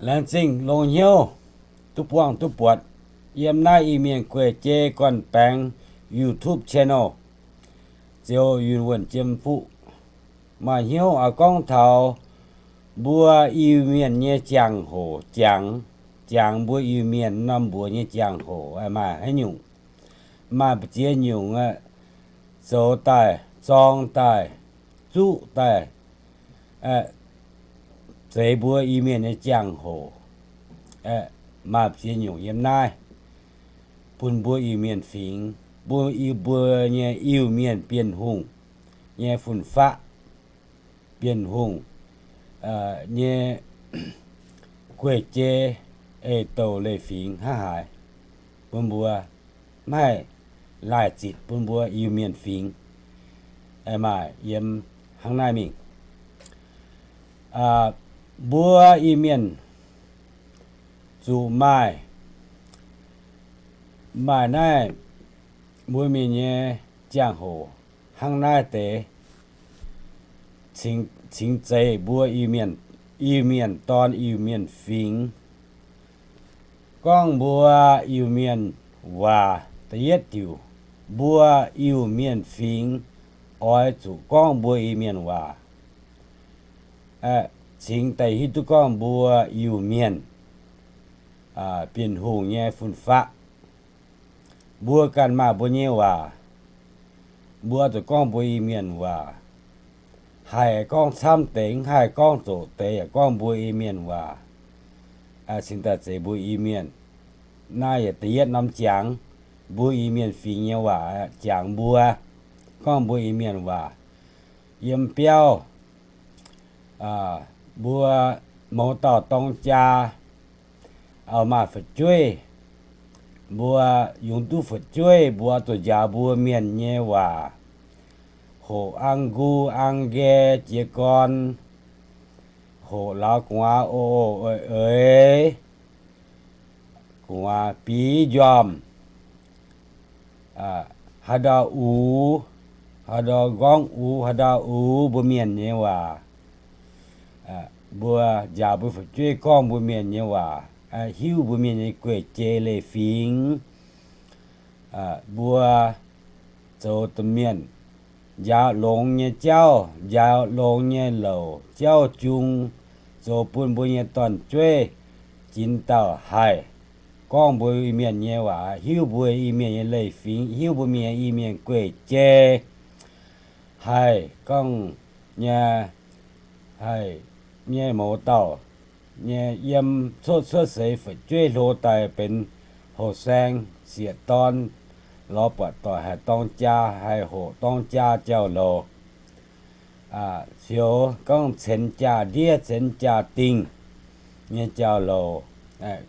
Laengz zingh longx hnyouv duqv buangh duqv buatc yiem naaiv Iu-Mienh gueic jei gorn-baengx YouTube channel, Ziouv Yunh Wuonh Jiem Fuqv. Maaih hnyouv oix gorngv taux mbuo Iu-Mienh nyei jangx-hoc, jangx, jangx mbuo Iu-Mienh norm mbuox nyei jangx-hoc maaih haaix nyungc. Maaih ziex nyungc aeqv, zoux daaih, zorng daaih, zuqv daaih, zeix mbuo Iu-Mienh nyei jangx-hoc. Maaih ziex nyungc yiem naaiv bun mbuo Iu-Mienh fingx, bun mbuo nyei Iu-Mienh Bienh Hungh nyei fun-faqv, Bienh Hungh nyei gueic jei, ei douc leiz-fingx hnangv haaix, bun mbuo maiv haih laaih zitc bun mbuo Iu-Mienh fingx. Maaih yiem hnangv naaiv mingh. Mbuo Iu-Mienh zuqc maaih, maaih naaiv mbuo Mienh nyei jangx-hoc hnangv naaiv deix cingx zeiz mbuo Iu-Mienh dorn Iu-Mienh fingx gorngv mbuo Iu-Mienh waac. Da'yietv diuc, mbuo Iu-Mienh fingx oix zuqc gorngv mbuo Iu-Mienh waac, cingx daaih hiuv duqv gorngv mbuo Iu-Mienh Bienh Hungh nyei fun-faqv. Mbuo ganh maaih mbuo nyei waac, mbuo zuqc gorngv mbuo Iu-Mienh waac. Haih gorngv camv deix, haih gorngv zoqc deix yaac gorngv mbuo Iu-Mienh waac, cingx daaih zeiz mbuo Iu-Mienh. Naaiv yaac da'yietv norm jangx, mbuo Iu-Mienh fingx nyei waac jangx mbuo, gorngv mbuo Iu-Mienh waac. Yiem biauv mbuo mouz dauh dorng jaa maaih fu'jueiv, mbuo yungz duqv fu'jueiv mbuo zuqc njaaux mbuo Mienh nyei waac, hoqc aa-nqu aa-nqae jiez gorn, hoqc laauz gu'nguaaz o o eix eix, gu'nguaaz biv njormh, haaix ndau ux, haaix ndau nqorngv ux, haaix ndau ux, mbuo Mienh nyei waac. Mbuo njaaux mbuo fu'jueiv gorngv mbuo Mienh nyei waac, hiuv mbuo Mienh nyei gueic jei leiz-fingx. Mbuo zoux domh mienh njaaux longx nyei jauv, njaaux longx nyei louc, jauv jung, zoux bun mbuo nyei dorn-jueiv ginx dauh haih gorngv mbuo Iu-Mienh nyei waac, hiuv mbuo Iu-Mienh nyei leiz-fingx, hiuv mbuo Mienh, Iu-Mienh gueic jei. Haih gorngv nyei, haih nyei mouz dauh nyei yiem cuotv cuotv seix fu'jueiv hlo daaih benx houh saeng sieqv dorn, lorz buatc doic haih dorng jaa, haih hoqc dorng jaa jauv-louc, fioux gorngv ceix jaa-ndiev ceix jaa-dingh nyei jauv-louc,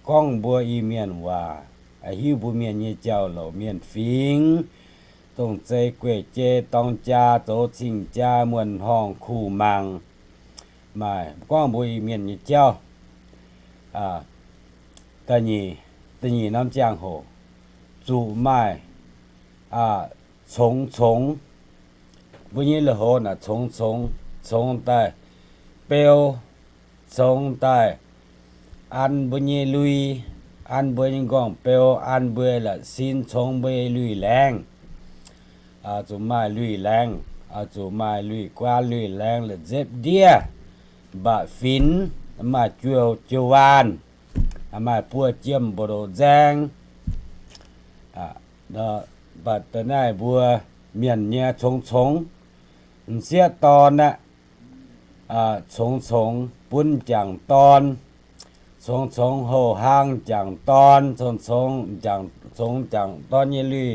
gorngv mbuo Iu-Mienh waac, hiuv mbuo Mienh nyei jauv-louc, Mienh fingx, dongh zei gueic jei dorng jaa, zoux cing jaa, muonh horngh kuh mangc, maaih gorngv mbuo Iu-Mienh nyei jauv. Da'nyeic, da'nyeic norm ziangh hoc zuqc maaih congx congx, mbuo nyei lui-houx naaic congx congx, congx daaih beu, congx daaih an mbuo nyei lui, an mbuo nyei nqorngv-beu, an mbuo la'sin, congx mbuo lui-laengz. Zuqc maaih lui-laengz, zuqc maaih lui-guaan lui-laengz la'nzepv ndiev, mba'finx, maaih jiu-waanh, maaih buo jiem mbu'ndoqc nzaeng. Mv baac da'naaiv mbuo mienh nyei congx congx, m'sieqv dorn aqv, congx congx bun jangc dorn, congx congx houh hlaang jangc dorn, congx congx jangc, congx jangc dorn nyei lui,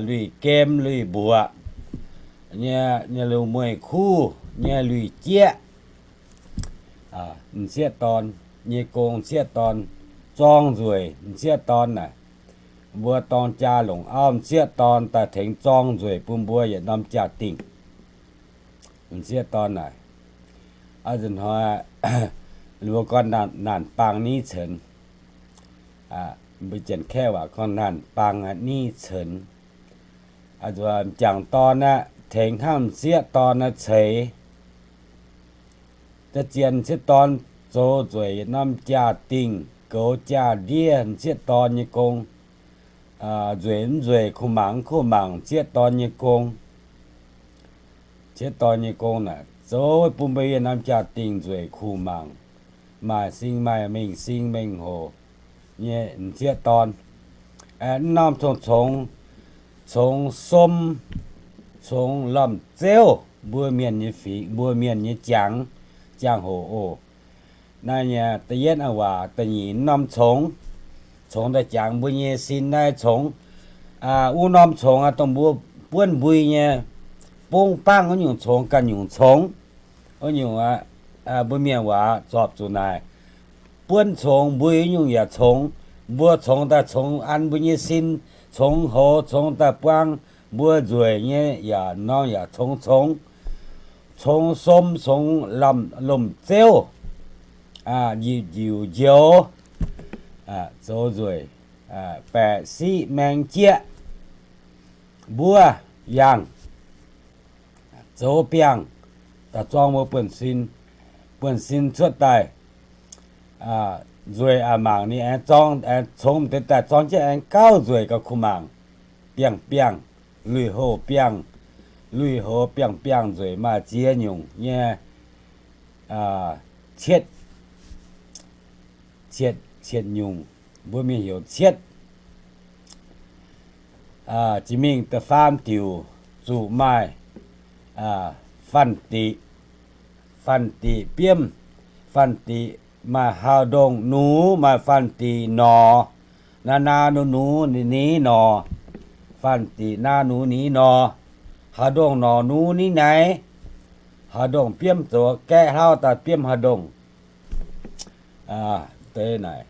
lui-gem lui-mbuoqc, nyei, nyei lui-mueiz-kuv, nyei lui-jieqv. M'sieqv dorn nyei gong, m'sieqv dorn zorng nzueic, m'sieqv dorn naaic, mbuo dorng jaa longc auv, m'sieqv dorn daaih tengx zorng nzueic bun mbuo yietc norm jaa-dingh. M'sieqv dorn naaic, a'hnoi mbuo gorngv naanc baang niv cen, mbuo Janx-Kaeqv waac gorngv naanc baang niv cen. Jangc dorn aeqv, tengx hnangv m'sieqv dorn aeqv ceix, da'zien m'sieqv dorn zoux nzueic yietc norm jaa-dingh, goux jaa-ndiev, m'sieqv dorn nyei gong, nzueic mv nzueic, kuh mangc mv kuh mangc, m'sieqv dorn nyei gong, m'sieqv dorn nyei gong naaic zoux bun mbuo yietc norm jaa-dingh nzueic kuh mangc, maaih sing maaih mengh sing mengh hoc nyei m'sieqv dorn. Aeqv, norm congx-congx, congx-som, congx-lamh-zeuv, mbuo mienh nyei fingx, mbuo mienh nyei jangx, jangx-hoc oc. Naaiv nyei da'yietv waac, da'nyeic norm congx, congx daaih jangx mbuo nyei sin naaiv congx. Wuov norm congx dongh mbuo buonv mbui nyei, bungv bangv wuov nyungc congx ganh nyungc congx. Wuov nyungc aqv, mbuo mienh waac zorpc zuqc naaic, buonv congx mbui wuov nyungc yaac congx. Mbuo congx daaih congx an mbuo nyei sin, congx hoz congx daaih buang mbuo nzueic nyei yaac norm yaac congx-congx, congx-som, congx-lamh, lomh-zeuv, njiuc njoux, zoux nzueic, baeqc siqv maeng jieqv, mbuov yangh, zoux biangh, daaih zorng mbuo buonv-sin, buonv-sin cuotv daaih nzueic aqc mangc ninh aengx zorng, aengx congx deix daaih zorng jienv aengx gauh nzueic gauh kuh mangc, biangh-biangh, lui-houx biangh, lui-houx biangh-biangh nzueic maaih ziex nyungc nyei, cietv, cietv, cietv nyungc, mbuo mienh heuc cietv. Jiex mingh da'faam diuc zuqc maaih fanh diqc, fanh diqc biomv, fanh diqc maaih haaix ndongh nux maaih fanh diqc norqc, naa naa nux nux ni ni norqc, fanh diqc naa nux ni norqc, haaix ndongh norqc nux ni naaic, haaix ndongh biomv zoux gaeqv hlauv daaih biomv haaix ndongh. Deix naaic,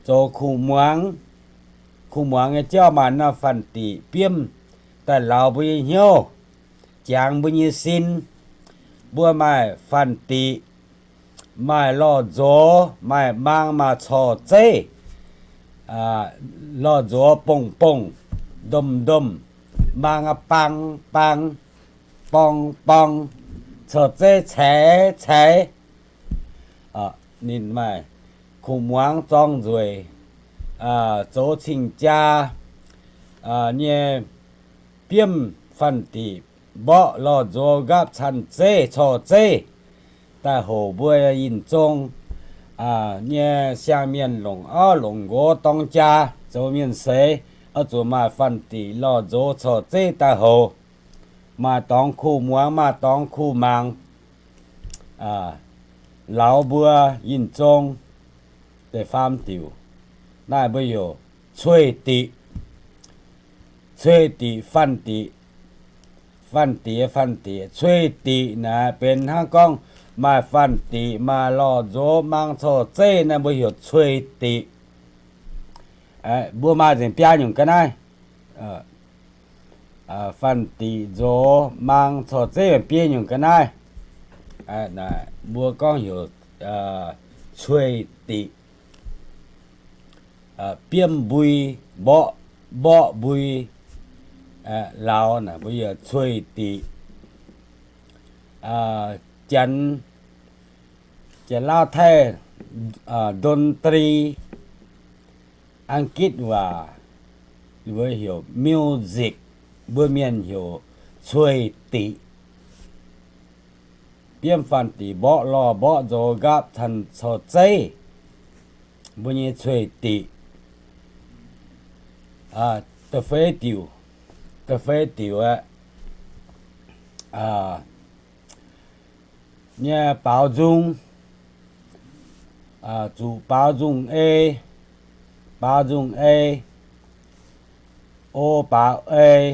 zoux kuh muangx, kuh muangx nyei jauv maaih norm fanh diqc biomv daaih lauz mbuo nyei hnyouv, jangx mbuo nyei sin. Mbuo maaih fanh diqc, maaih lorh nzox, maaih mang, maaih corc zeiv. Lorh nzox bongh bongh, ndomh ndomh, mang aqv bang bang, borng borng, corc zeiv caix caix. Ninh maaih kuh muangx zorng nzueic, zoux cing-jaa nyei biomv fanh diqc, mborqv lorh nzox nqaapv canh zeiv corc zeiv daaih hoc mbuo yinh zong nyei siang-mienh longc auv longc nqox dorng jaa zoux mienh seix, oix zuqc maaih fanh diqc lorh nzox corc zeiv daaih hoc. Maaih dorngx kuh muangx, maaih dorngx kuh mangc, lauz mbuo yinh zong. Da'faam diuc, naaiv mbuo heuc cuei diqc, cuei diqc, fanh diqc, fanh diqc, fanh diqc. Cuei diqc naaic benx hnangv gorngv maaih fanh diqc, maaih lorh nzox, mang, corc zeiv naaiv mbuo heuc cuei diqc. Mbuo maaih nzengc biaa nyungc ga'naaiv. Fanh diqc, nzox, mang, corc zeiv, biaa nyungc ga'naaiv. Mbuo gorngv heuc cuei diqc. Biomv mbui, mborqv, mborqv mbui, lauz naaic mbuo yaac cuei diqc. Janx, Janx-Lauv, Taiv, ดนตรี, Ang^gitv waac mbuo heuc music, mbuo mienh heuc cuei diqc. Biomv fanh diqc, mborqv lorh mborqv nzox, nqaapv canh corc zeiv, mbuo nyei cuei diqc. Da'feix diuc, da'feix diuc aeqv, nyei baaux nzung, zuqc baaux nzung ei, baaux nzung ei, o baaux ei,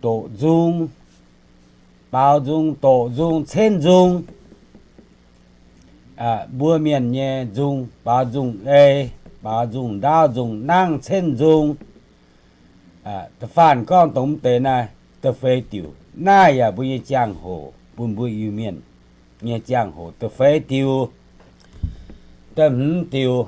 doqc nzung, baaux nzung, doqc nzung, cenv nzung. Mbuo mienh nyei nzung, baaux nzung ei, baaux nzung ndaauv, nzung nangv, cenv nzung. Da'faanh gorngv dongh mv deix naaiv, da'feix diuc. Naaiv yaac mbuo nyei jangx-hoc, bun mbuo Iu-Mienh nyei jangx-hoc da'feix diuc. Da'hmz diuc,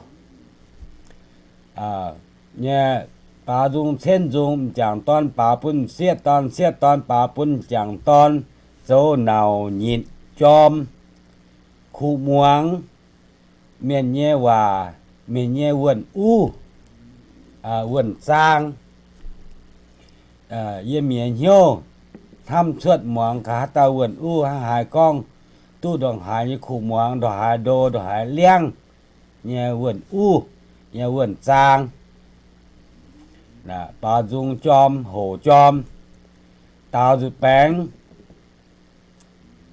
nyei baaux nzung, cenv nzung, m'jangc dorn baaux bun m'sieqv dorn, m'sieqv dorn baaux bun m'jangc dorn, zoux nauc nyitc jorm, kuh muangx mienh nyei waac, mienh nyei wuonh uv, wuonh zaang. Yiem mienh hnyouv hnamv cuotv muangx gaax haaix dauh wuonh uv hnangv haaix gorngv, duqv ndongc haaix nyei kuh muangx, ndongc haaix ndo, ndongc haaix liangv nyei wuonh uv, nyei wuonh zaang. Baaux nzung jorm, hoc jorm, daaux nzuqc baengx.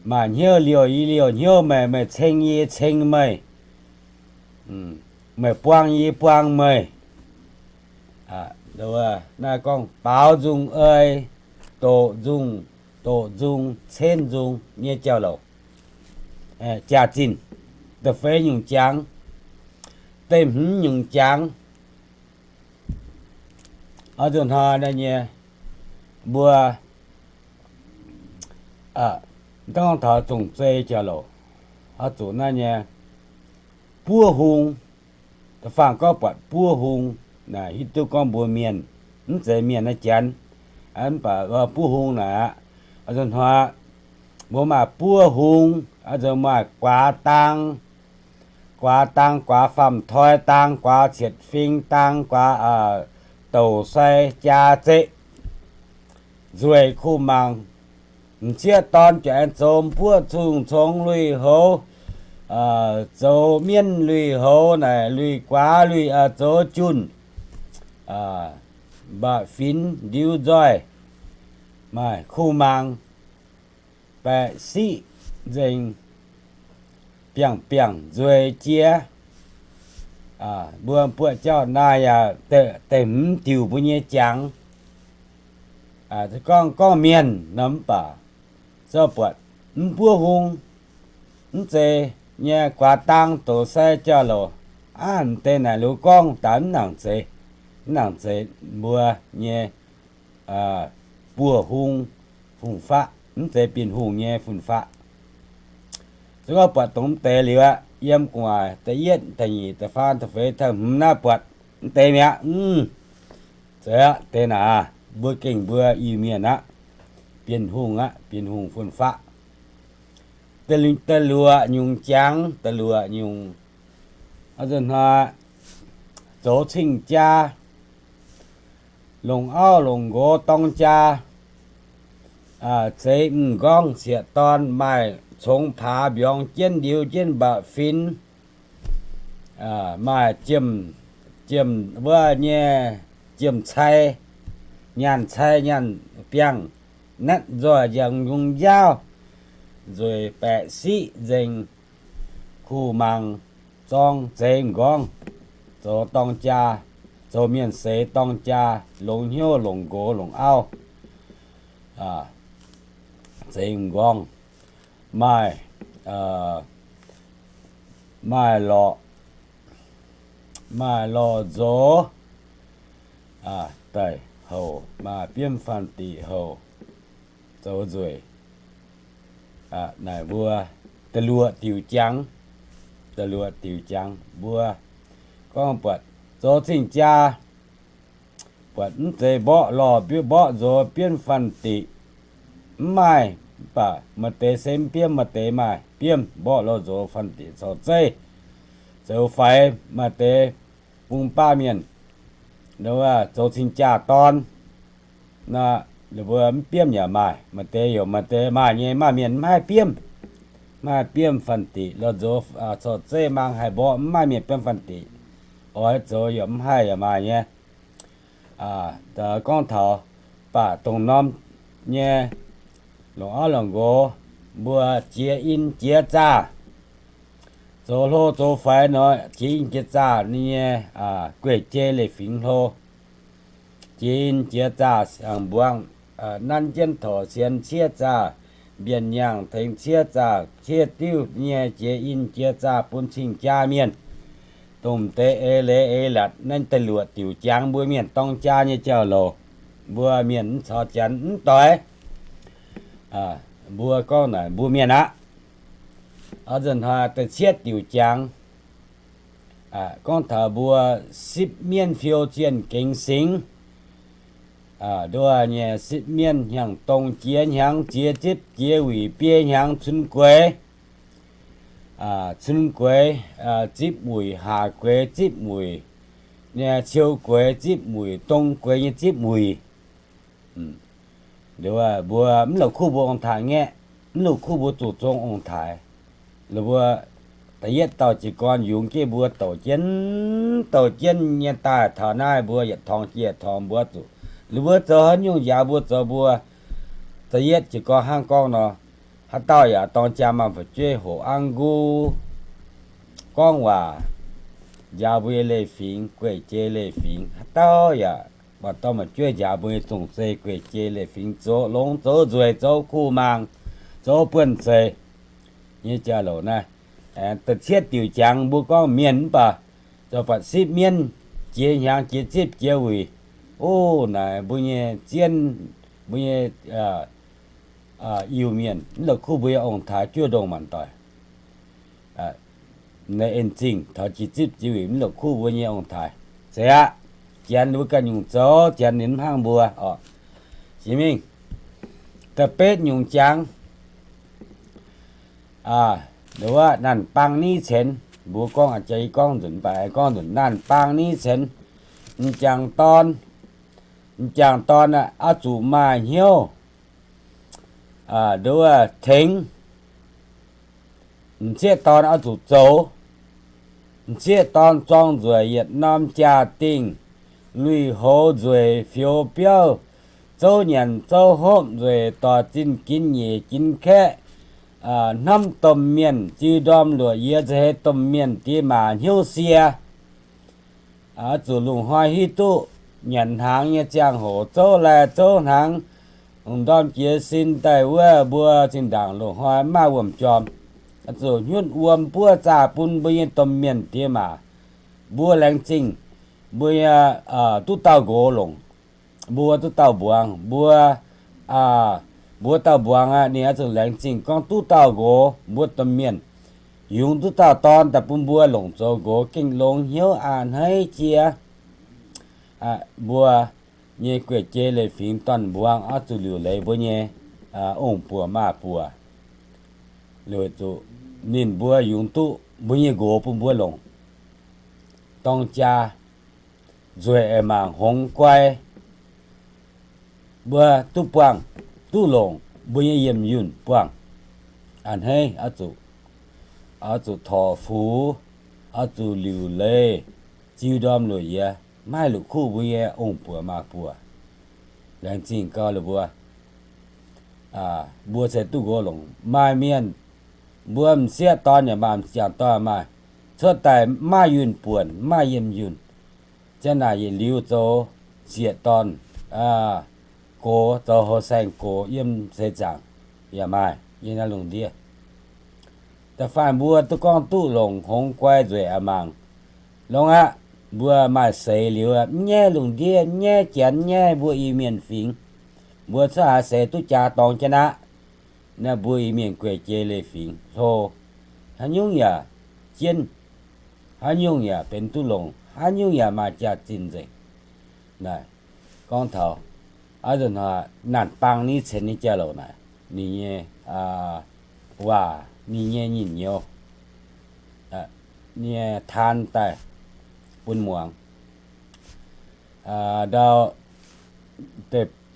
Maaih hnyouv liouh yie liouh hnyouv meih, meih ceng yie ceng meih, meih buang yie buang meih. Naaiv gorngv baaux nzung ei, doqc nzung, doqc nzung, cenv nzung nyei jauv-louc. Jaax-zinh da'feix nyungc jangx, da'hmz nyungc jangx. Oix zuqc hnoi naaiv nyei, mbuo gorngv taux zongc zei jauv-louc, oix zuqc naaiv nyei buov hung. Da'faanh gorngv buatc buov hung, naaiv hiuv duqv gorngv mbuo mienh, mv zeiz mienh naaiv janx, mv baac buov hung naaic aqv. Oix zuqc hnoi mbuo maaih buov hung, oix zuqc maaih guaax dang, guaax dang, guaax faam-toi dang, guaax cietv fing dang, guaax douc sai jaa zeqc, nzueic kuh mangc. M'sieqv dorn jiex aengx zoux buov zungh congx lui-houx, zoux mienv lui-houx naaic, lui-guaax lui, zoux junh, mba'finx ndiux nzoih, maaih kuh mangc, baeqc siqv nzengc, biangh biangh nzueic jiex. Mbuo buoqv jauv naaiv yaac da'hmz diuc mbuo nyei jangx. Gorngv, gorngv mienh nor mv baac, zorqv buatc mv buov hung, mv zeiz nyei guaax dang douc sai jauv-louc, aav deix naaic luz gorngv daaih mv nangc zeiz, mv nangc zeiz mbuo nyei buov hung fun-faqv, mv zeiz Bienh Hungh nyei fun-faqv. Se gorngv buatc dongh mv deix liuz aqv, yiem gu'nguaaic da'yietv, da'nyeic, da'faam, da'feix, da'hmz naaiv buatc mv deix mi'aqv. Mv zeiz aqv, deix naaic mbuo gengh mbuo Iu-Mienh aqv, Bienh Hungh aqv, Bienh Hungh fun-faqv. Da'luoqc nyungc jangx, da'luoqc nyungc, hnoi zoux cing-jaa, longc auv longc nqox dorng jaa, zeix m'nqorngv cieqv dorn, maaih congx paax mbiorngz jienv ndiux jienv mba'finx, maaih jiem wuov nyei jiem-cai, nyaanh cai nyaanh biangh, natv nzoih nziangx nyungc njaauv, nzueic baeqc siqv nzengc, kuh mangc zorng zeix m'nqorngv, zoux dorng jaa, zoux mienh seix dorng jaa, longx hnyouv longc nqox longc auv, zeix m'nqorngv, maaih, maaih lorqc, maaih lorh nzox daaih houc, maaih biomv faanh diqc houc, zoux nzueic. Naaic mbuo da'luoqc diuc jangx, da'luoqc diuc jangx mbuo gorngv buatc zoux cing-jaa, buatc mv zeiz mborqv lorh mborqv nzox biomv faanh diqc, mv maaih, mv baac maaih deix se mv biomv, maaih deix maaih biomv, mborqv lorh nzox faanh diqc corc zeiv. Zoux faix maaih deix bung baav mienh zoux cing-jaa dorn, mbuo mv biomv yaac maaih, maaih deix yaac maaih deix maaih nyei, maaih mienh mv haih biomv, mv haih biomv faanh diqc lorh nzox corc zeiv, mangc haih mborqv, mv maaih mienh biomv faanh diqc, oix zoux yaac mv haih yaac maaih nyei. Gorngv taux, baac dongh norm nyei longc auv longc nqox, mbuo jiex in jiex zaah, zoux hlo zoux faix nor jiex in jiex zaah nyei, gueic jei leiz fingx hlo, jiex in jiex zaah siang-mbuangz, nanv jienv torc sienx ciev zaah, mbienc nyaangh tengx ciev zaah, ciev diuv nyei jiex in jiex zaah bun cing-jaa mienh. Dongh m'deix eix leiz eix latc naaiv da'luoqc diuc jangx mbuo mienh dorng jaa nyei jauv-louc, mbuo mienh mv caux janx mv doix. Mbuo gorngv naaic mbuo mienh aqv. Nzunc hnoi da'cietv diuc jangx, gorngv taux mbuo sipv mienv fiou zienh gengx singx. Nduov nyei sipv mienv hnyangx-dongh jiex hnyangx, jiex zipv jiex wuic, biei hnyangx cun gueix. cun gueix zipv wuic, haac gueix zipv wuic, ciou gueix zipv wuic, dong gueix nyei zipv wuic. Mbuo mv la'kuqv mbuo ong-taaix ngaeqv, mv la'kuqv mbuo zuqc zong ong-taaix. Mbuo da'yietv dauh jiez gorn yungz jienv mbuo douc jienv, douc jienv nyei daaih taux naaiv mbuo yietc torngx jiex yietc torngx mbuo zuqc, mbuo zoux haaix nyungc njaaux mbuo zoux mbuo. Da'yietv jiez gorn hnangv gorngv nor, haaix dauh yaac dorng jaa maaih fu'jueiv hoqc angv nqu gorngv waac njaaux mbuo nyei leiz-fingx, gueic jei leiz-fingx. Haaix dauh yaac maaih dorng maaih jueiv njaaux mbuo nyei zong-zei, gueic jei leiz-fingx, zoux longx zoux nzueic, zoux kuh mangc, zoux buonv-zeic nyei jauv-louc naaiv. Da'cietv diuc jangx mbuo gorngv mienh mv baac zoux buatc sipv mienv jiex hnyangx jiex zipv jiex wuic. O, naaic mbuo nyei zien, mbuo nyei Iu-Mienh, mv la'kuqv mbuo nyei ong-taaix juov ndongh maanc doic. Naaiv en zingh taux jiex zipv jiex wuic mv la'kuqv mbuo nyei ong-taaix. Zeiz aqv. Janx ninh mbuo ganh nyungc zoux, janx ninh mv hnangv mbuo oc. Jiex mingh da'betv nyungc jangx, wuov naanh baang ni cenx, mbuo gorngv jiex gorngv nzunc, mv baac gorngv nzunc naanh baang ni cenx, m'jangc dorn, m'jangc dorn oix zuqc maaih hnyouv nduov tengx. M'sieqv dorn oix zuqc zoux. M'sieqv dorn zorng nzueic yietc norm jaa-dingh, lui-houx nzueic fioux biauv, zouv nyanc zouv hopv nzueic, doic zinh ginx nyeic ginx kaeqv, hnamv domh mienh, ziux ndorm luoqc yie, za'heix domh mienh diex maac hnyouv sie. Oix zuqc lungh hnoi hiuv duqv nyanc hnaangx nyei ziangh hoc zouv lai zouv hnaangx, lungh ndorm jiez sin daaih wuov mbuo zinh ndaangc lungh hnoi mv maaih wuom-jorm. Oix zuqc hnyutv wuom buov zaah bun mbuo nyei domh mienh diex maac. Mbuo laengz zingh mbuo nyei duqv dauh nqox longc, mbuo duqv dauh mbuangz, mbuo, mbuo dauh mbuangz aqv, ninh oix zuqc laengz zingh gorngv duqv dauh nqox, mbuo domh mienh yungz duqv dauh dorn daaih bun mbuo longc zoux nqox gengh longx hnyouv a'hneiv jiex. Mbuo nyei gueic jei leiz-fingx dorn-mbuangz oix zuqc liuc leiz mbuo nyei ong-buoc maaz-buoc, weic zuqc ninh mbuo yungz duqv mbuo nyei nqox bun mbuo longc. Dorng jaa nzueic eix mangc hngongx guai, mbuo duqv buangh, duqv longc, mbuo nyei yiemh yunh buangh. A'hneiv oix zuqc, oix zuqc torc fuc, oix zuqc liuc leiz, ziux ndorm luoqc yiex, maiv haih la'kuqv mbuo nyei ong-buoc maaz-buoc. Laengz zingh gauh lih mbuo, mbuo se duqv nqox longc. Maaih mienh, mbuo m'sieqv dorn yaac maaih, m'jangc dorn yaac maaih, cuotv daaih mv maaih yunh buonc, mv maaih yiemh yunh. Ziang naaic yietc liuz zoux sieqv dorn gox, zoux houx saeng gox yiem seix zaangc yaac maaih yiem naaiv lungh ndiev. Da'faanh mbuo duqv gorngv duqv longc hngongx guai nzueic eix mangc, longx aqv. Mbuo maaih seix liuz, mv nyaiv lungh ndiev, mv nyaiv janx, mv nyaiv mbuo Iu-Mienh fingx, mbuo cuotv haaix seix duqv jaa dorng jienv aqv. Naaiv mbuo Iu-Mienh gueic jei leiz-fingx hlo, haaix nyungc yaac jienv, haaix nyungc yaac benx duqv longc, haaix nyungc yaac maaih jaax-zinh nzengc. Naaic gorngv taux naaic, naanh baang ni cenx nyei jauv-louc naaic, ninh nyei waac, ninh nyei nyinh nyouz, nyei taan daaih bun muangx. Ndau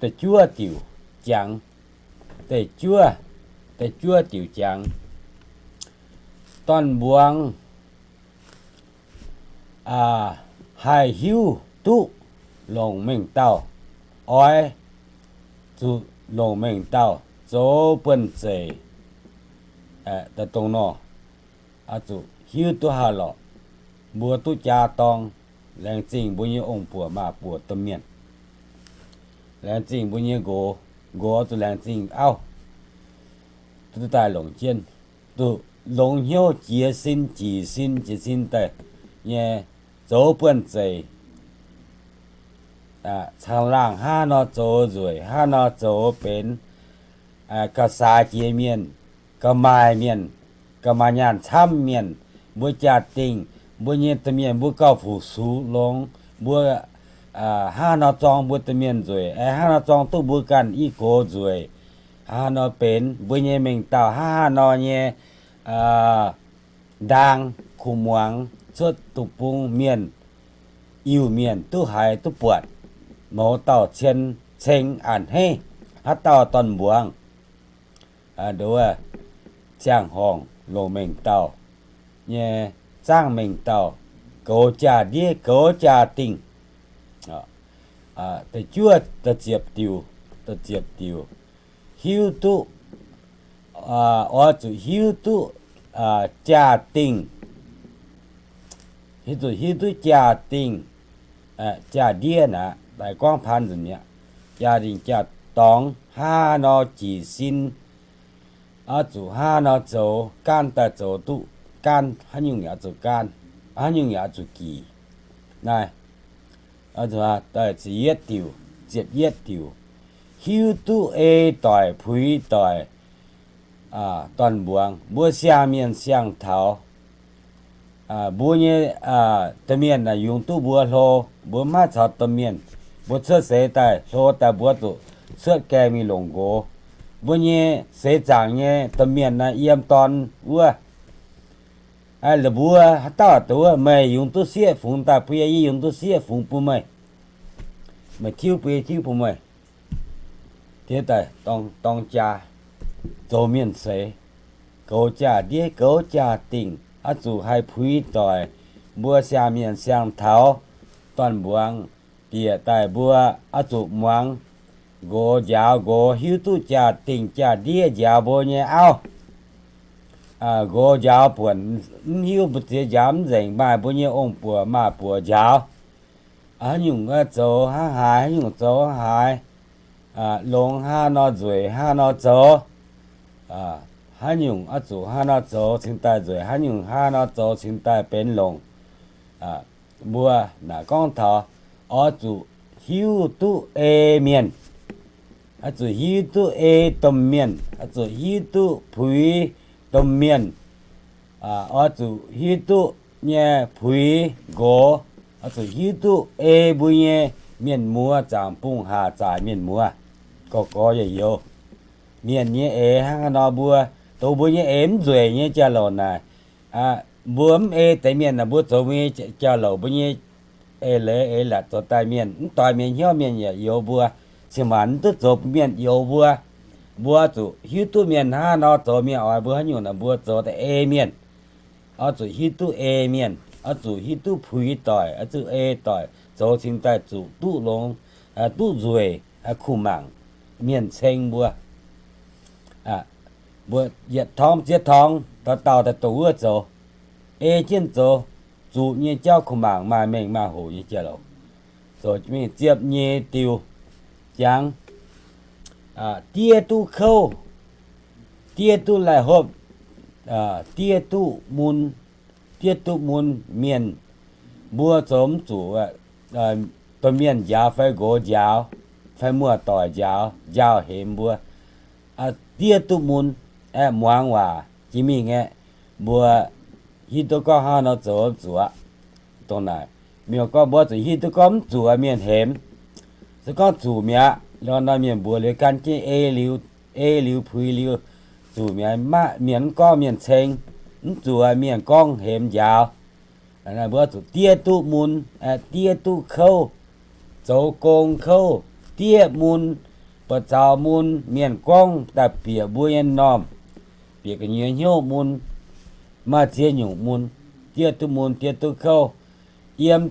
da'juov diuc jangx, da'juov, da'juov diuc jangx, dorn-mbuangz haih hiuv duqv longc mengh dauh, oix zuqc longc mengh dauh zoux buonv-zeic. Dongh nor, oix zuqc hiuv duqv haaix lorqc, mbuo duqv jaa dorng, laengz zingh mbuo nyei ong-buoc maaz-buoc domh mienh, laengz zingh mbuo nyei nqox, nqox zuqc laengz zingh auv, duqv daaih longc jienv, duqv longx hnyouv jiex sin, jic sin, jiez sin daaih nyei zoux buonv-zeic, caangh laangh hnangv nor zoux nzueic, hnangv nor zoux benx gauh saax jiex mienh, gauh maaih mienh, gauh maaih nyaanh camv mienh, mbuo jaa-dingh, mbuo nyei domh mienh, mbuo gauh fu-sux longx, mbuo hnangv nor zorng mbuo domh mienh nzueic, hnangv nor zorng duqv mbuo ganh i gox nzueic, hnangv nor benx mbuo nyei mengh dauh, hnangv nor nyei, ndaang kuh muangx cuotv deic-bung mienh, Iu-Mienh duqv haiz duqv buatc, mouz dauh cien ceng a'hneiv, haaix dauh dorn-mbuangz, ziangh horngc longc mengh dauh nyei, zaangv mengh dauh, goux jaa-ndiev goux jaa-dingh. Da'juov, da'ziepc diuc, da'ziepc diuc, hiuv duqv, oix zuqc hiuv duqv jaa-dingh, hiuv duqv jaa-dingh, jaa-ndiev naaic, daaih gorngv paan nzunc mi'aqv. Jaa-dingh jaa-dorngx, hnangv nor jiez sin, oix zuqc hnangv nor zoux, gaanv daaih zoux duqv gaanv, haaix nyungc yaac zuqc gaanv, haaix nyungc yaac zuqc gic. Naaiv da'ziepc yietv diuc, ziepc yietv diuc, hiuv duqv ei doic puix doic, dorn-mbuangz, mbuo siang-mienh siang-taux, mbuo nyei domh mienh naaic yungz duqv mbuo hlo, mbuo maiv caux domh mienh, mbuo cuotv seix daaih hlo daaih mbuo zuqc cuotv gaengh mingh longc nqox. Mbuo nyei seix zaangc nyei domh mienh naaiv yiem dorn wuov, la'mbuo haaix dauh duqv, meih yungz duqv sieqv fungx daaih bun yie, yie yungz duqv sieqv fungx bun meih, meih tiuv bun yie, tiuv bun meih. Diex daaih dorng jaa, zoux mienh seix, goux jaa-ndiev goux jaa-dingh, oix zuqc haih puix doic, mbuo siang-mienh siang-taux, dorn-mbuangz bieqc daaih mbuo oix zuqc muangx nqox njaaux nqox, hiuv duqv jaa-dingh jaa-ndiev njaaux mbuo nyei auv. Nqox njaaux buonc mv hiuv, mbu'ziex njaaux mv nzengc, maaih mbuo nyei ong-buoc maaz-buoc njaaux, haaix nyungc zoux hnangv haaix, haaix nyungc zoux hnangv haaix, longx hnangv nor nzueic hnangv nor zoux, haaix nyungc oix zuqc hnangv nor zoux cingx daaih nzueic, haaix nyungc hnangv nor zoux cingx daaih benx longc. Mbuo naaic gorngv taux oix zuqc hiuv duqv ei mienh, oix zuqc hiuv duqv ei domh mienh, oix zuqc hiuv duqv puix domh mienh, oix zuqc hiuv duqv nyei puix nqox, oix zuqc hiuv duqv ei mbuo nyei mienh muoz, zaangc bungh haac zaaic mienh muoz, gorx-gorx youz-youz. Mienh nyei eix hnangv haaix nor mbuo, dongh mbuo nyei eix mv nzueic nyei jauv-louc naaic, mbuo mv ei deix mienh naaic, mbuo zoux mbuo nyei jauv-louc, mbuo nyei eix leiz eix latc zoux daaih mienh mv doix mienh hnyouv, mienh yaac youx mbuo. Cin-maanc mv duqv zoux bun mienh youx mbuo. Mbuo zuqc hiuv duqv mienh hnangv haaix nor zoux, mienh oix mbuo haaix nyungc naaic mbuo zoux daaih ei mienh. Oix zuqc hiuv duqv ei mienh, oix zuqc hiuv duqv puix doic, oix zuqc ei doic, zoux cingx daaih zuqc duqv longx, duqv nzueic, kuh mangc mienh ceng mbuo. Mbuo yietc torngv ziex torngv dauh dauh daaih dongh wuov zoux, ei jienv zoux, zuqc nyei jauv kuh mangc maaih mengh maaih hoc nyei jauv-louc. Zoux mingh ziepc nyeic diuc, jangx diev duqv kouv, diev duqv laih hopv, diev duqv mun, diev duqv mun mienh, mbuo zoux mv zuqc, domh mienh njaaux fai nqox njaaux fai muoz-doic njaaux, njaaux hemx mbuo, diev duqv mun, aeqv, muangx waac jiex mingh aeqv, mbuo hiuv duqv gorngv hnangv nor zoux mv zuqc aqv. Dongh naaic, mienh gorngv mbuo zuqc hiuv duqv gorngv mv zuqc mienh hemx. Se gorngv zuqc mi'aqv, lorqc nor mienh mbuox liuz gan jienv ei liuz, ei liuz puix liuz, zuqc mi'aqv, mienh mv gorngv mienh ceng, mv zuqc mienh gorngv hemx njaaux. Mbuo zuqc diev duqv mun, diev duqv kouv, zoux gong kouv, diev mun, buoz-zaux mun, mienh gorngv daaih bieqc mbuo nyei m'normh, bieqc gu'nyuoz hnyouv mun, maaih ziex nyungc mun, diev duqv mun, diev duqv kouv. Yiem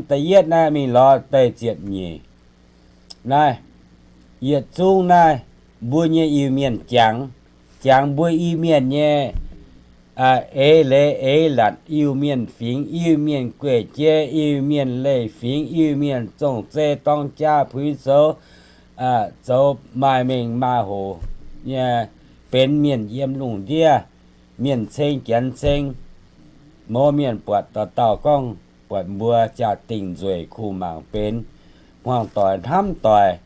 da'yietv naaiv mingh lorz da'ziepc nyeic naaiv, yietc zungv naaiv, mbuo nyei Iu-Mienh jangx, jangx mbuo Iu-Mienh nyei eix leiz eix latc, Iu-Mienh fingx, Iu-Mienh guei-jei, Iu-Mienh leiz-fingx, Iu-Mienh zong-zei dorng jaa puix zoux, zoux maaih mengh maaih hoc nyei, benx mienh yiem lungh ndiev, mienh ceng janx ceng, mouz mienh buatc dauh dauh gorngv buatc mbuo jaa-dingh nzueic kuh mangc benx, hmuangx-doic hnamv doic,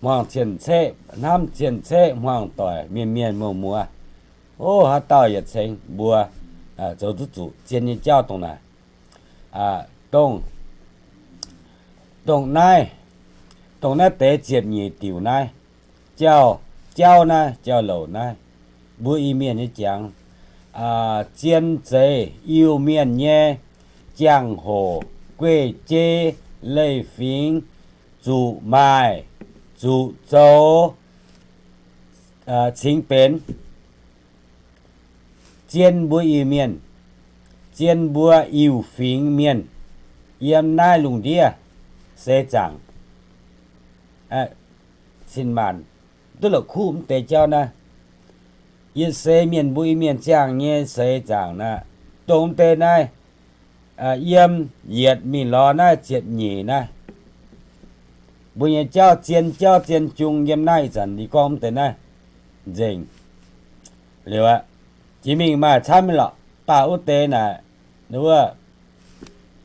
hmuangx cien-ceqv hnamv cien-ceqv, hmuangx-doic mienh mienh muoz muoz. O, haaix dauh yietc ceng mbuo zoux duqv zuqc zien nyei jauv dongh naaic. Dongh, dongh naaiv, dongh naaiv deix ziepc nyeic diuc naaiv, jauv, jauv naaiv, jauv-louc naaiv, mbuo Iu-Mienh nyei jangx, zien zeiz Iu-Mienh nyei jangx-hoc, guei-jei, leiz-fingx, zuqc maaih, zuqc zoux, cingx benx, zien mbuo Iu-Mienh, zien mbuo Iu-Fingx Mienh, yiem naaiv lungh ndiev seix zaangc, cin-maanc duqv la'kuqv mv deix jauv naaiv. Yietc seix mienh mbuo Iu-Mienh ziangh nyei seix zaangc naaiv, dongh mv deix naaiv, yiem yietc mingh lorz naaiv ziepc nyeic naaiv, mbuo nyei jauv zien jauv zien jung yiem naaiv ih zanc yie gorngv mv deix naaiv nzengc. Liuz aqv, jiex mingh maaih camv mingh lorqc, baac wuov deix naaic, wuov,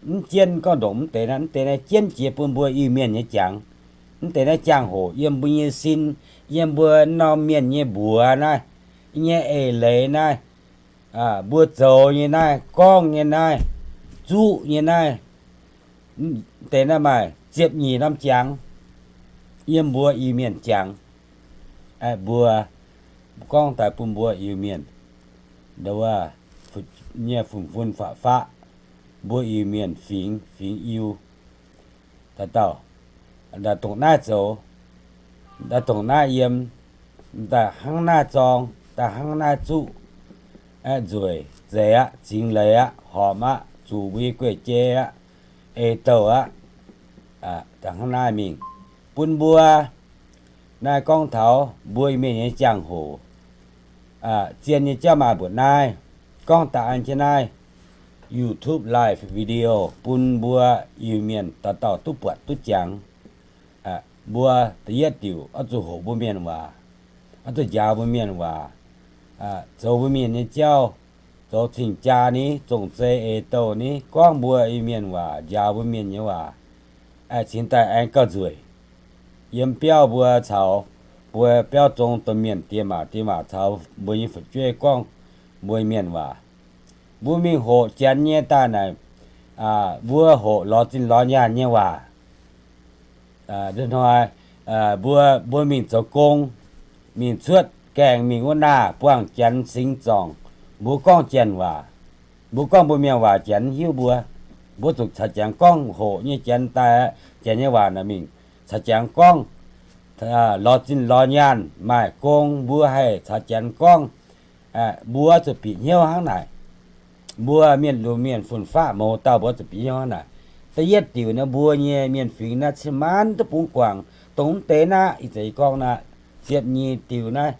mv jienv gorngv ndongc mv deix naaiv, mv deix naaiv jienv jiex bun mbuo Iu-Mienh nyei jangx. Mv deix naaiv jangx-hoc yiem mbuo nyei sin, yiem mbuo norm mienh nyei mbuox naaiv, nyei eix leiz naaiv, mbuo zoux nyei naaiv, gorngv nyei naaiv, zuqv nyei naaiv, deix naaiv maaih ziepc nyeic norm jangx, yiem mbuo Iu-Mienh jangx. Mbuo gorngv daaih bun mbuo Iu-Mienh, wuov, nyei fun-fun faqv-faqv, mbuo Iu-Mienh fingx, fingx Iu, dauh dauh, dongh naaiv zoux, dongh naaiv yiem, daaih hnangv naaiv zorng, daaih hnangv naaiv zuqv, nzueic, zeiz aqv, cingx leiz aqv, horpc aqv, zuqc mbuo nyei guei-jei aqv, ei douh aqv, daaih hnangv naaiv mingh. Bun mbuo naaiv gorngv taux mbuo Iu-Mienh nyei jangx-hoc, zien nyei jauv maaih mbuoqc naaiv, gorngv daaih an jienv naaiv YouTube live video bun mbuo Iu-Mienh dauh dauh duqv buatc duqv jangx. Mbuo da'yietv diuc oix zuqc hoqc mbuo mienh waac, oix zuqc njaaux mbuo mienh waac, zoux mbuo mienh nyei jauv, zoux cing-jaa ni, zong-zei eix douh ni, gorngv mbuo Iu-Mienh waac, njaaux mbuo mienh nyei waac, cingx daaih aengx gauh nzueic. Yiem biauv mbuo caux, mbuo biauv zong domh mienh diex maac diex maac caux mbuo nyei fu'jueiv gorngv mbuo mienh waac. Mbuo mingh hoqc Janx nyei daaih naaic, mbuo hoqc lorz zinh lorz nyaanh nyei waac. Hnoi mbuo, mbuo mingh zoux gong, mingh cuotv gaengh mingh wuov naah buangh Janx singx zorngc, mbuo gorngv Janx waac. Mbuo gorngv mbuo mienh waac Janx mv hiuv mbuo. Mbuo zuqc caux Janx gorngv, hoqc nyei Janx daaih, Janx nyei waac naaic mingh caux Janx gorngv, lorz zinh lorz nyaanh maaih gong mbuo haih caux Janx gorngv. Mbuo zuqc bieqc hnyouv hnangv naaic. Mbuo mienh lunx mienh fun-faqv mouz dauh mbuo zuqc bieqc hnyouv hnangv naaic. Da'yietv diuc naaiv mbuo nyei mienh fingx naaiv cin-maanc duqv bungx guangc, dongh mv deix naaiv ih zanc yie gorngv naaiv, ziepc nyeic diuc naaiv,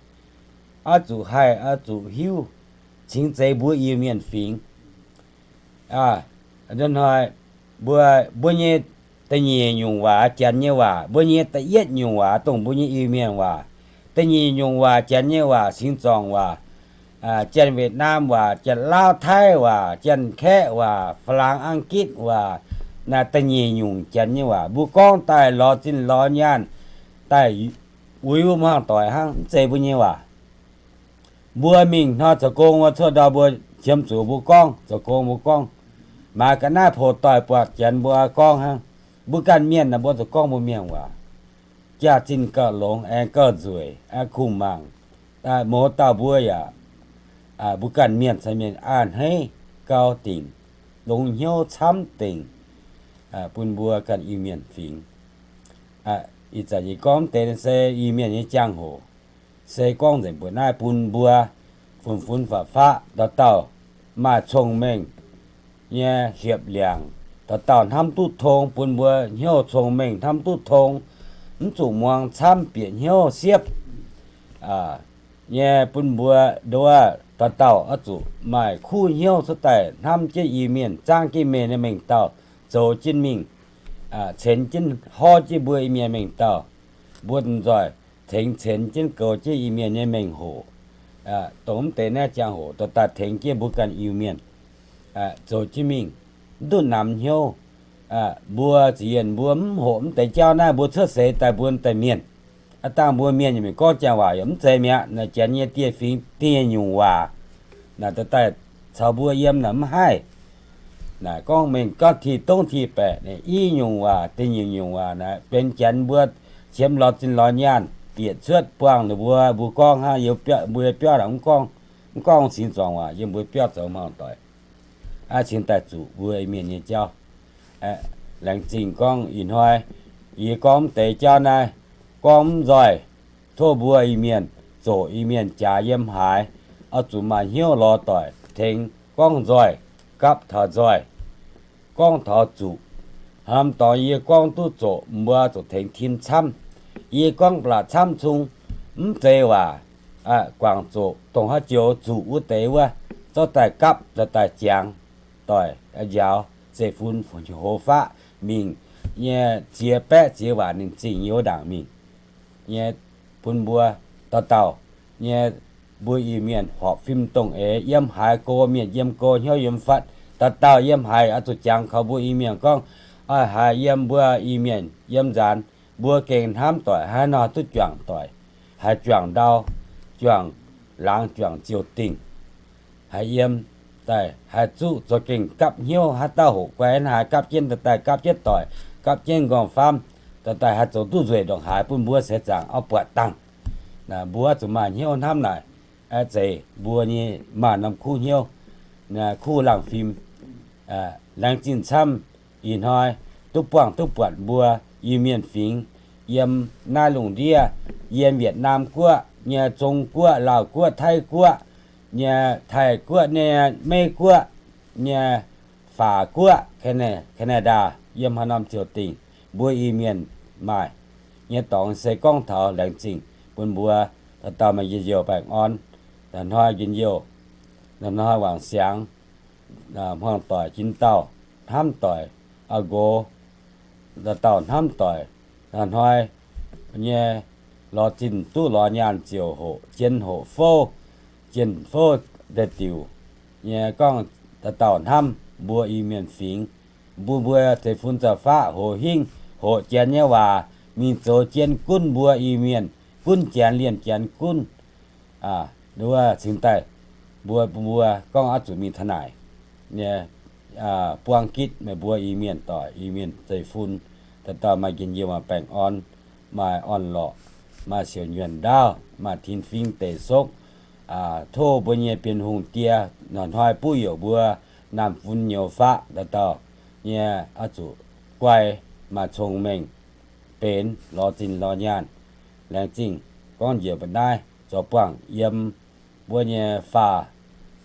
oix zuqc haih, oix zuqc hiuv, cingx zeiz mbuo Iu-Mienh fingx. Hnoi mbuo, mbuo nyei da'nyeic nyungc waac Janx nyei waac, mbuo nyei da'yietv nyungc waac dongh mbuo nyei Iu-Mienh waac. Da'nyeic nyungc waac Janx nyei waac, singx zorngc waac, Janx-Wietc^naam waac, Janx-Laauv-Taiv waac, Janx-Kaeqv waac, Faa^laangx, Aav^gitv waac, naaiv da'nyeic nyungc Janx nyei waac mbuo gorngv daaih lorz zinh lorz nyaanh daaih uix wuov hmuangv doic hnangv, mv zeiz mbuo nyei waac. Mbuo mingh hnoi zoux gong wuov cuotv ndau mbuo qiemx zuqc mbuo gorngv, zoux gong mbuo gorngv, maaiz ga'naaiv poux doic buatc Janx mbuo gorngv hnangv. Mbuo ganh mienh naaic mbuo zuqc gorngv mbuo mienh waac, jaax-zinh gauh longx aengx gauh nzueic, kungx mangc. Mouz dauh mbuo yaac, mbuo ganh mienh caux mienh a'hneiv gau dingc, longx hnyouv camv dingc, bun mbuo ganh Iu-Mienh fingx. Ih zanc yie gorngv deix se Iu-Mienh nyei jangx-hoc, se gorngv nzengc mbuoqc naaiv bun mbuo fun-fun faqv-faqv dauh dauh maaih cong-mengh nyei hiepv liangc, dauh dauh hnamv duqv tong, bun mbuo hnyouv cong-mengh hnamv duqv tong, mv zuqc muangx camv bieqc hnyouv siepv nyei, bun mbuo nduov dauh dauh oix zuqc maaih kuv hnyouv cuotv daaih hnamv jienv Iu-Mienh, zaangv jienv Iu-Mienh nyei mengh dauh, zoux jienv mingh, cenx jienv horv jienv mbuo Iu-Mienh mengh dauh. Mbuo nzoih tengx cenx jienv goux jienv Iu-Mienh nyei mengh hoc, dongh mv deix naaiv jangx-hoc dorh daaih tengx jienv mbuo ganh Iu-Mienh zoux jienv mingh, mv duqv namx hnyouv. Mbuo ziqc yienh mbuo mv hoqc mv deix jauv naaiv, mbuo cuotv seix daaih mbuo daaih mienh, aav dangh mbuo mienh yaac mingh gorngv janx waac yaac mv zeiz mi'aqv. Naaiv Janx nyei dieh fingx dieh nyungc waac, naaiv daaih caux mbuo yiem naaiv mv haih. Naaiv gorngv mengh gorngv ti dongv ti baeqc, i nyungc waac da'nyeic nyungc waac naaiv benx Janx mbuo qiemx lorz zinh lorz nyaanh bieqc cuotv buangh ninh mbuo, mbuo gorngv hnangv, mbuo biauv naaic mv gorngv. Mv gorngv cingx zuangx waac yiem mbuo biauv zoux hmuangv doic, cingx daaih zuqc mbuo Iu-Mienh nyei jauv. Laengz zingh gorngv ih hnoi yie gorngv mv deix jauv naaiv, gorngv mv nzoih. Tov mbuo Iu-Mienh zoqc Iu-Mienh jaax yiem haaix, oix zuqc maaih hnyouv lorz doic tengx gorngv nzoih, gapv taux nzoih, gorngv taux zuqc. Haaix norm dorngx yie gorngv duqv zoqc, mbuo zuqc tengx tim camv. Yie gorngv ba'laqc camv cung, mv zeiz waac, guangc zoqc dongh haaix joux zuqc wuov deix wuov, zorqv daaih gapv, zorqv daaih jangx doic, njaaux zeiv-fun hoz faqv mingh nyei, ziex baeqv ziex waac ninh zingh nyei wuov ndaangc mingh nyei, bun mbuo dauh dauh nyei, mbuo Iu-Mienh horpc fim dongh eix, yiem haaix go mienh yiem go hnyouv yiem fatv, dauh dauh yiem haaix oix zuqc jangx kaux mbuo Iu-Mienh gorngv, oix haiz yiem mbuo Iu-Mienh yiem nzaanx, mbuo gengh hnamv doic, haaix nor duqv juangc doic, haiz juangc ndau, juangc laangz, juangc ziouc dingh, haiz yiem daaih, haiz zuqv zoux gengh gapv hnyouv, haaix dauh hoqc guai haaix gapv jienv, dauh daaih gapv jienv doic, gapv jienv nqorngv-faam, dauh daaih haih zoux duqv nzueic ndongc haaix, bun mbuo seix zaangc auv buatc dangh. Mbuo zuqc maaih hnyouv hnamv naaic, zeiz mbuo nyei maaih norm kuv hnyouv, kuv laangh fim. Laengz zingh camv ih hnoi duqv buangh duqv buatc mbuo Iu-Mienh fingx yiem naaiv lungh ndiev, yiem Yietc Naamh Guoqv nyei, Zong Guoqv, Laauh Guoqv, Taiv Guoqv nyei, Taiv Guoqv nyei, Meiv Guoqv nyei, Faac Guoqv, Canada, yiem haaix norm ziouc dingc, mbuo Iu-Mienh maaih nyei dorngx se gorngv taux laengz zingh bun mbuo dauh dauh maaih njien-youh baengh orn. Ih hnoi njien-youh, ih hnoi wangc siangx, hmuangx doic jin dauh, hnamv doic, a'ngox, dauh dauh hnamv doic, ih hnoi nyei lorz zinh duqv lorz nyaanh ziouc hoqc jien hoqc fouv, jien fouv deix diuc nyei gorngv dauh dauh hnamv mbuo Iu-Mienh fingx, bun mbuo zeiv-fun za'faqv hoqc hingv hoqc Janx nyei waac mingh zoux jien gunv mbuo Iu-Mienh, gunv Janx, liemh Janx gunv. Wuov cingx daaih mbuo, mbuo gorngv oix zuqc mingh taux naaic nyei, buang gitv meih mbuo Iu-Mienh doic, Iu-Mienh zeiv-fun, dauh dauh maaih njien-youh, maaih baengh orn, maaih orn-lorqc, maaih siouc nyuonh ndaauv, maaih tin-fingx deic sokv. Tov mbuo nyei Bienh Hungh Die ih hnoi buov youc mbuo naamh fun nyouz faqv dauh dauh nyei oix zuqc guai, maaih cong-mengh, benx lorz zinh lorz nyaanh. Laengz zingh gorngv njiec mba'naaiv zoux buangh yiem mbuo nyei faah,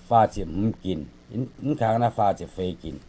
faah ziepc hmz ginc, mv kangx naaiv faah ziepc feix ginc.